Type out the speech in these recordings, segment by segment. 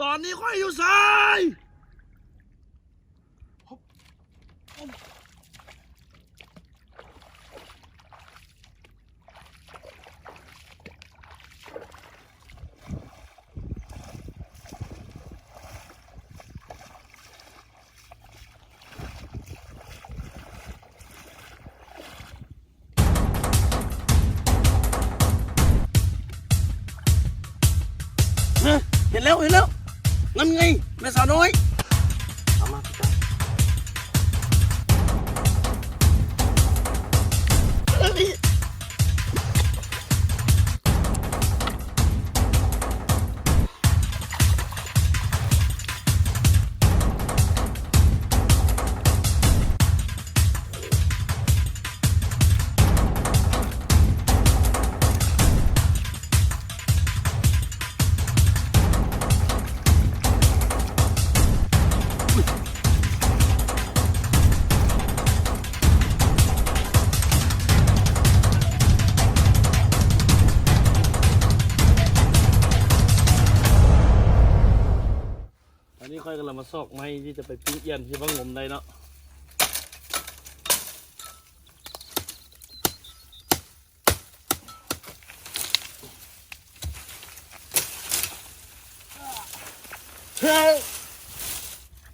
ຕອນນີ້ຂ້ອຍຢູ່ໃສ? ເຫັນແລ້ວ ເຫັນແລ້ວ ນັ້ນໄງ ແມ່ສາວນ້ອຍ ຕາມມາ ຕິດຕາມ. ຕອນນີ້ຂ້ອຍກຳລັງມາຊອກໄມ້ທີ່ຈະໄປປີ້ງອ່ຽນທີ່ວ່າງົມໄດ້ເນາະ.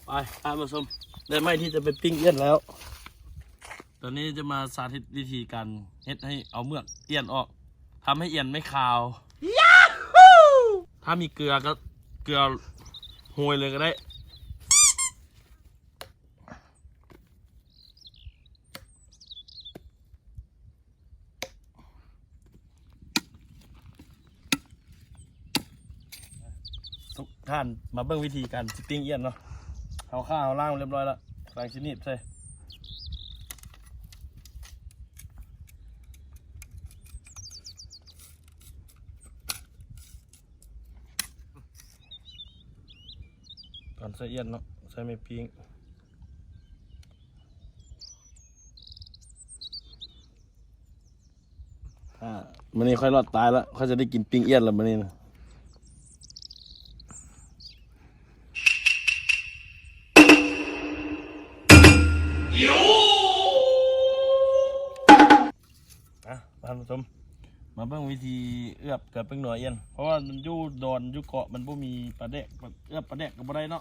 ໄປ ທ່ານຜູ້ຊົມ ໄດ້ໄມ້ທີ່ຈະໄປປີ້ງອ່ຽນແລ້ວ. ຕອນນີ້ຈະມາສາທິດວິທີການເຮັດໃຫ້ເອົາເມືອກອ່ຽນອອກ ທຳໃຫ້ອ່ຽນໄມ່ຄາວ. ຖ້າມີເກືອກໍເກືອໂຮຍເລີຍກໍໄດ້. ທຸກທ່ານມາເບິ່ງວິທີການຊິປີ້ງອ່ຽນເນາະ. ເຮົາຂ້າເຮົາລ້າງຮຽບຮ້ອຍແລ້ວ ກຳລັງຊິໜີບໃສ່. ການໃສ່ອ່ຽນເນາະ ໃສ່ໄມ້ປີ້ງ. ອ່າ ມື້ນີ້ຂ້ອຍລອດຕາຍແລ້ວ ຂ້ອຍຈະໄດ້ກິນປີ້ງອ່ຽນແລ້ວມື້ນີ້ນະ. ອ່ະ ທ່ານຜູ້ຊົມ ມາເບິ່ງວິທີເອືອບເກືອແປ້ງນົວອ່ຽນ ເພາະວ່າມັນຢູ່ດອນຢູ່ເກາະ ມັນບໍ່ມີປາແດກ ເອືອບປາແດກກໍບໍ່ໄດ້ເນາະ.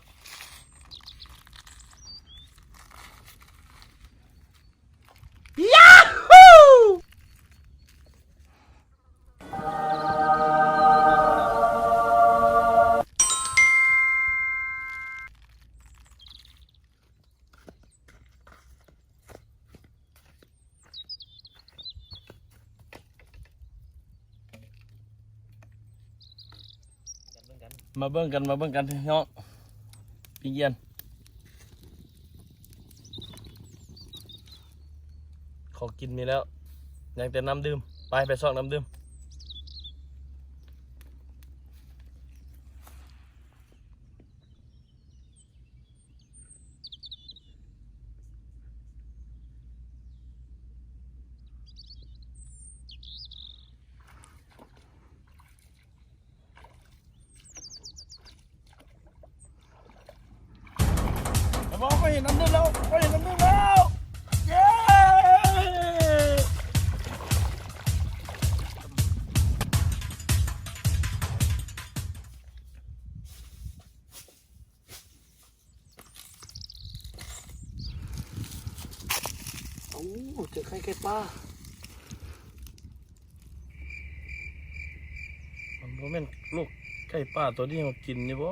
ມາເບິ່ງກັນ ມາເບິ່ງກັນພີ່ນ້ອງ ປີ້ງອ່ຽນ. ຂອງກິນມີແລ້ວ ຍັງແຕ່ນ້ຳດື່ມ ໄປ ໄປຊອກນ້ຳດື່ມ. ແລ້ວບໍ່ ຂ້ອຍເຫັນນ້ຳດື່ມແລ້ວ ຂ້ອຍເຫັນນ້ຳດື່ມແລ້ວ ເຢ້! ໂອ້ ເຈີໄຂ່ໄກ່ປ່າ ມັນບໍ່ແມ່ນລູກໄກ່ປ່າຕົວທີ່ເຮົາກິນນີ້ບໍ?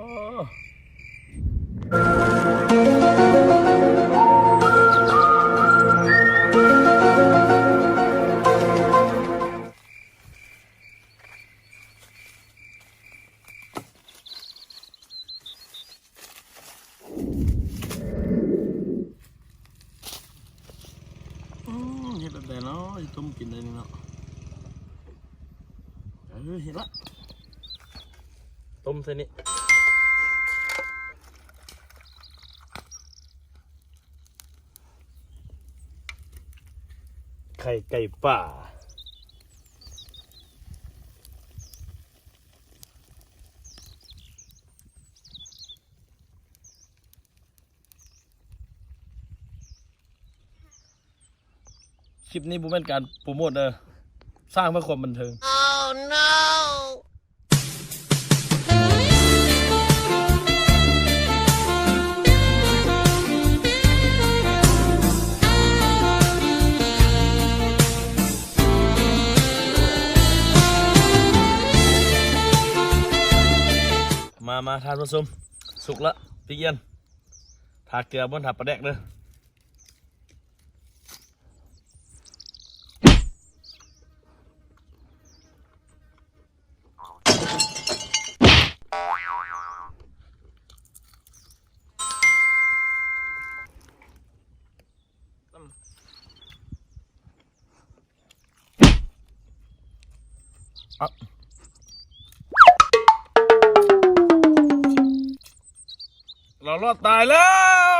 ອືມ ເຮັດແບບໃດເນາະ ຊິຕົ້ມກິນໄດ້ນີ້ເນາະ? ເອີ ເຮັດລະ ຕົ້ມໃສ່ນີ້ ໄຂ່ໄກ່ປ່າ. ຄລິບນີ້ບໍ່ແມ່ນການໂປຣໂມດເດີ ສ້າງເພື່ອຄວາມບັນເທີງ. ມາ ມາ ທ່ານຜູ້ຊົມ ສຸກລະ ປີກອ່ຽນ ຖ້າເກືອບໍ່ ຖ້າປາແດກເດີ. ລາວລອດຕາຍແລ້ວ.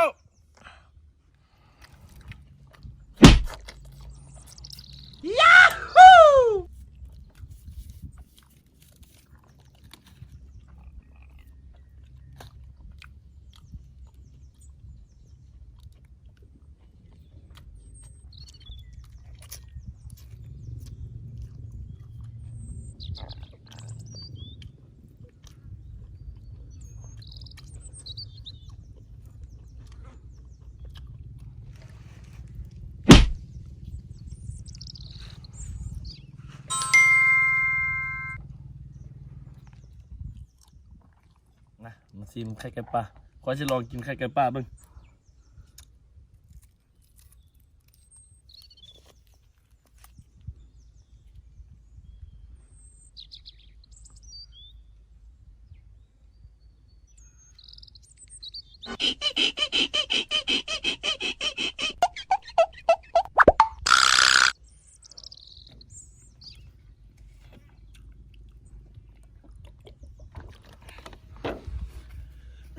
ມາ ມາຊີມໄຂ່ໄກ່ປ່າ ຂ້ອຍຊິລອງກິນໄຂ່ໄກ່ປ່າເບິ່ງ.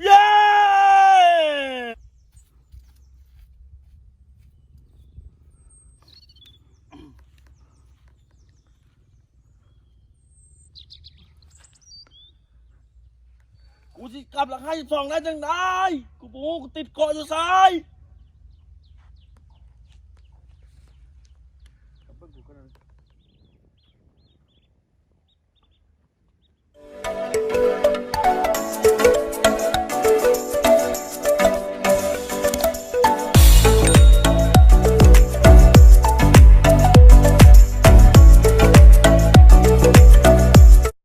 ເຢ້! ກູຊິກັບຫຼັກຫ້າສິບສອງໄດ້ຈັ່ງໃດ? ກູບໍ່ຮູ້ ກູຕິດເກາະຢູ່ໃສ?